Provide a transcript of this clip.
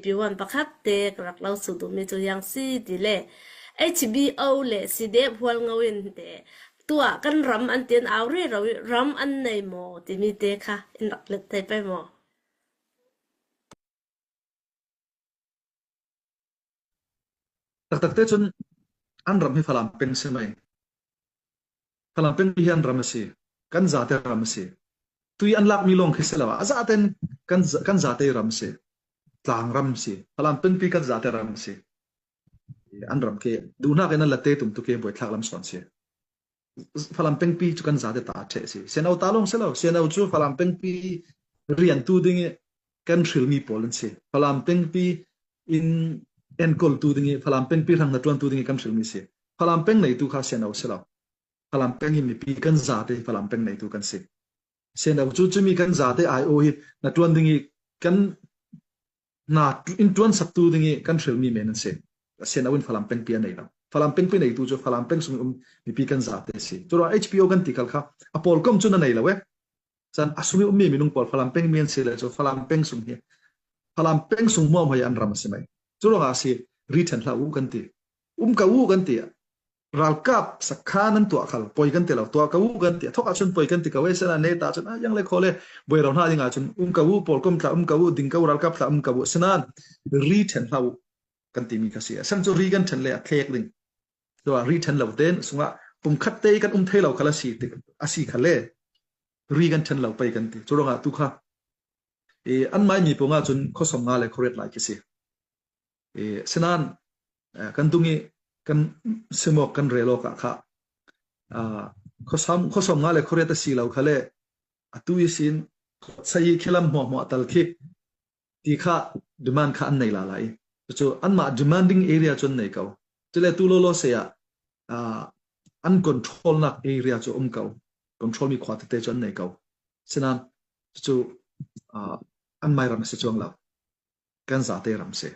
piwan pakhat te ka rak lo su duhmi cu yang si ti le HBO le CDF Hualngo in te tuah kan ram an tin au ri ro i ram an nei maw timi te kha in rak let thei pai maw? Taktak te cun an ram hi Falam peng si mei. Falam peng hi an ram a si. Kan zate ram a si. Tui an lakmi lawng khi si lo a zaten kan kan zate ram si. Tlang ram si. Falam pengpi kan zate ram si. An ram ke duhnak in an late tum tu ke buai thlak lam sawn si. Falam pengpi cu kan zate ta the si. Seno ta lawng si lo. Seno cu Falam pengpi rian tu ding i kan hrilmi pawl an si. Falam pengpi in enkawltu ding i Falam pengpi hrang na ṭuantu ding i kan hrilmi si. Falam peng neitu kha Seno si lo. Falam peng i mipi kan zate Falam peng neitu kan si. Seno cu cumi kan zate ai-o hi na ṭuan ding i kan na in ṭuan saktu ding i kan hrilmi men an si. Seno in Falam pengpi a nei lo. Falam pengpi neitu cu Falam peng sung um mipi kan zate si. Cu HBO kan ti kal kha a pawl kom cu na nei lo e. Cun a sung i ummi minung pawl Falam peng mi an si le cu Falam peng sung hi Falam peng sung muam hoi an ram a si mei. Cu ruangah si ri ṭhen hlah u kan ti. Um ko u kan ti. Ralkap sakhan an tuah khal poi kan ti lo tuah ko u kan ti. Thok ahcun poi kan ti ko e sena ne ta cun ah yang le khole buai ro hna ding ahcun um ko u pawl kom thla um ko u ding ko ralkap thla um ko u sinan ri ṭhen hlah u kan timi kha si. Asam cu ri kan ṭhen le a thlek ding. So ri ṭhen lo ten sungah pumkhat te kan um thei lo khal a si tik a si khal le ri kan ṭhen lo pei kan ti. Cu ruangah tu kha i an mai mi pung ahcun khuasom nga le khuariat lai khi si. I sinan kan dung i kan simawk kan rel awk ah kha khuasom khuasom nga le khuariat a si lo kha le atu i sin sai khilam hmuah hmuah tal khi ti kha demand kha an nei la lai. Cucu anmah demanding area cu an nei ko. Cule tu lawlaw se ah an control nak area cu um ko. Control mi khua tete cu an nei ko. Sinan cucu an mai ram a si chuang lo. Kan zate ram si.